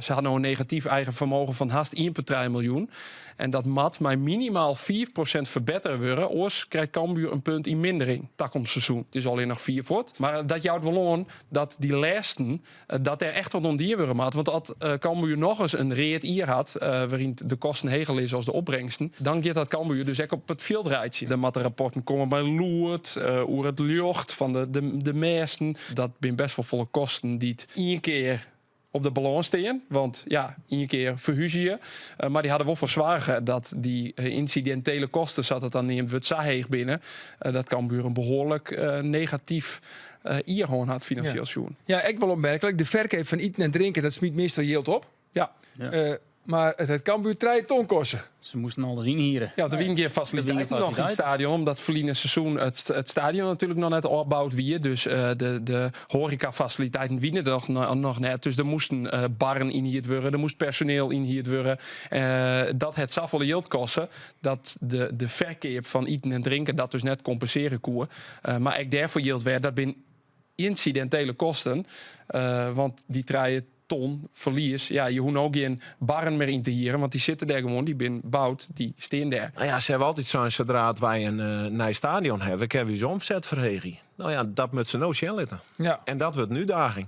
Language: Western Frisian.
Se ha no in negatyf eigen fermogen fan hast 1,3 miljoen. En dat moat mei minimaal 5% ferbettere wurde, oars krijt Cambuur in punt yn mindering takom seizoen. It is allinne noch fier fuort, mar dat jout wol oan dat dy lêsten, dat dêr echt wat oan dien wurde moat. Want as Cambuur nochris in read jier hat, wêryn't de kosten heger lizze as de opbringsten, dan giet dat Cambuur dus ek op it fjild reitsjen. Der moatte rapporten komme by lûd, oer it ljocht fan de mêsten. Dat binne best wol folle kosten dy't ien kear op de balâns stean. Want ja, ien kear ferhúzje je. Mar dy ha der wol foar soarge dat dy ynsidintele kosten, sa't it dan neamd wurdt, sa heech binne dat Cambuur in behoarlik negatyf jier hân hat finansjeel sjoen. Ja, ek wol opmerklik, de ferkeap fan iten en drinken, dat smyt meastal jild op. Mar it hat Cambuur 3 ton koste. Se moasten alles ynhiere. Ja, der wiene gjin fasiliteiten noch yn it stadion, omdat ferline seizoen it stadion natuerlik noch net ôfboud wie. Dus de hoarekafasiliteiten wiene der noch net. Dus der moasten barren ynhierd wurde, der moast personeel ynhierd wurde. Dat hat safolle jild koste dat de ferkeap fan iten en drinken dat dus net kompensearje koe. Mar ek dêrfoar jildt wer, dat binne ynsidintele kosten. Want dy 3 ton ferlies, ja, je hoege no gjin barren mear yn te hieren, want dy sitte dêr gewoan, dy binne boud, dy stean dêr. No ja, se hawwe altyd sein, sadree't wy in nij stadion hawwe, kinne we ús omset ferheegje. No ja, dat moatte se no sjen litte. En dat wurdt in útdaging.